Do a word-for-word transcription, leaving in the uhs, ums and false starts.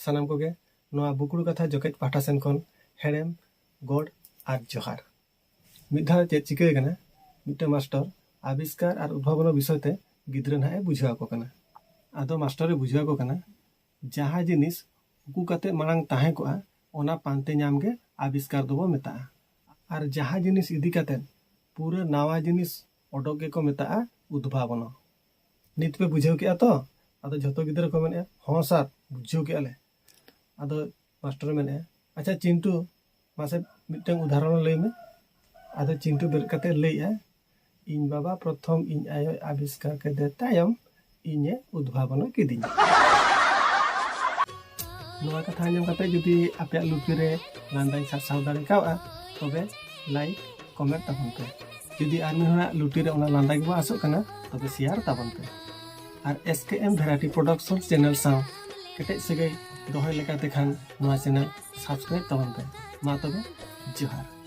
ᱥᱟᱱᱟᱢ ᱠᱚᱜᱮ ᱱᱚᱣᱟ ᱵᱩᱠᱲᱩ ᱠᱟᱛᱷᱟ ᱡᱚᱠᱮᱡ ᱯᱟᱦᱴᱟ ᱥᱮᱱ ᱠᱷᱚᱱ ᱦᱮᱲᱮᱢ ᱜᱚᱰ ᱟᱨ ᱡᱚᱦᱟᱨ᱾ ᱢᱤᱫ ᱫᱷᱟᱣ ᱪᱮᱫ ᱪᱤᱠᱟᱹ ᱟᱠᱟᱱᱟ, ᱢᱤᱫᱴᱟᱝ ᱢᱟᱥᱴᱚᱨ ᱟᱵᱤᱥᱠᱟᱨ ᱟᱨ ᱩᱫᱵᱷᱟᱵᱚᱱᱟ ᱵᱤᱥᱚᱭ ᱛᱮ ᱜᱤᱫᱽᱨᱟᱹ ᱱᱟᱦᱟᱜ ᱮ ᱵᱩᱡᱷᱟᱹᱣ ᱟᱠᱚ ᱠᱟᱱᱟ᱾ ᱟᱫᱚ ᱢᱟᱥᱴᱚᱨ ᱮ ᱵᱩᱡᱷᱟᱹᱣ ᱟᱠᱚ ᱠᱟᱱᱟ, ᱡᱟᱦᱟᱸ ᱡᱤᱱᱤᱥ ᱩᱠᱩ ᱠᱟᱛᱮ ᱢᱟᱲᱟᱝ ᱛᱟᱦᱮᱸ ᱠᱚᱜᱼᱟ, ᱚᱱᱟ ᱯᱟᱱᱛᱮ ᱧᱟᱢ ᱜᱮ ᱟᱵᱤᱥᱠᱟᱨ ᱫᱚᱵᱚ ᱢᱮᱛᱟᱜᱼᱟ᱾ ᱟᱨ ᱡᱟᱦᱟᱸ ᱡᱤᱱᱤᱥ ᱤᱫᱤ ᱠᱟᱛᱮ ᱯᱩᱨᱟᱹ ᱱᱟᱣᱟ ᱡᱤᱱᱤᱥ ᱚᱰᱚᱠ ᱜᱮᱠᱚ ᱢᱮᱛᱟᱜᱼᱟ ᱩᱫᱵᱷᱟᱵᱚᱱᱟ᱾ ᱱᱤᱛ ᱯᱮ ᱵᱩᱡᱷᱟᱹᱣ ᱠᱮᱜᱼᱟ ᱛᱚ? ᱟᱫᱚ ᱡᱷᱚᱛᱚ ᱜᱤᱫᱽᱨᱟᱹ ᱠᱚ ᱢᱮᱱᱮᱜᱼᱟ, "ᱦᱚᱸ ᱥᱟᱨ, ᱵᱩᱡᱷᱟᱹᱣ ᱠᱮᱜᱼᱟ ᱞᱮ᱾" ᱟᱫᱚ ᱢᱟᱥᱴᱚᱨ ᱮ ᱢᱮᱱᱮᱜᱼᱟ, "ᱟᱪᱪᱷᱟ ᱪᱤᱱᱴᱩ, ᱢᱟᱥᱮ ᱢᱤᱫᱴᱟᱝ ᱩᱫᱟᱦᱚᱨᱚᱱ ᱞᱟᱹᱭ ᱢᱮ᱾" ᱟᱫᱚ ᱪᱤᱱᱴᱩ ᱵᱮᱨᱮᱫ ᱠᱟᱛᱮ ᱞᱟᱹᱭᱮᱜᱼᱟ, "ᱤᱧ ᱵᱟᱵᱟ ᱯᱨᱚᱛᱷᱚᱢ ᱤᱧ ᱟᱭᱳᱭ ᱟᱵᱤᱥᱠᱟᱨ ᱠᱮᱫᱮ ᱛᱟᱭᱚᱢ ᱤᱧᱮ ᱩᱫᱵᱷᱟᱵᱚᱱᱟ ᱠᱤᱫᱤᱧᱟ᱾" ᱱᱚᱣᱟ ᱠᱟᱛᱷᱟ ᱟᱸᱡᱚᱢ ᱠᱟᱛᱮ ᱡᱩᱫᱤ ᱟᱯᱮᱭᱟᱜ ᱞᱩᱴᱤ ᱨᱮ ᱞᱟᱸᱫᱟᱧ ᱥᱟᱨᱥᱟᱣ ᱫᱟᱲᱮ ᱠᱟᱣᱜᱼᱟ, ᱛᱚᱵᱮ ᱞᱟᱭᱤᱠ, ᱠᱚᱢᱮᱱᱴ ᱛᱟᱵᱚᱱ ᱯᱮ᱾ ᱡᱩᱫᱤ ᱟᱨ ᱢᱤᱫ ᱦᱚᱲᱟᱜ ᱞᱩᱴᱤ ᱨᱮ ᱚᱱᱟ ᱞᱟᱸᱫᱟ ᱜᱮᱵᱚ ᱟᱥᱚᱜ ᱠᱟᱱᱟ, ᱛᱚᱵᱮ ᱥᱮᱭᱟᱨ ᱛᱟᱵᱚᱱ ᱯᱮ᱾ ᱟᱨ ᱮᱥ ᱠᱮ ᱮᱢ ᱵᱷᱮᱨᱟᱭᱴᱤ ᱯᱨᱚᱰᱟᱠᱥᱚᱱ ᱪᱮᱱᱮᱞ ᱥᱟᱶ ᱠᱮᱴᱮᱡ ᱥᱟᱹᱜᱟᱹᱭ ᱫᱚᱦᱚᱭ ᱞᱮᱠᱟᱛᱮ ᱠᱷᱟᱱ ᱱᱚᱣᱟ ᱪᱮᱱᱮᱞ ᱥᱟᱵᱥᱠᱨᱟᱭᱤᱵ ᱛᱟᱵᱚᱱ ᱯᱮ᱾ ᱢᱟ ᱛᱚᱵᱮ, ᱡᱚᱦᱟᱨ᱾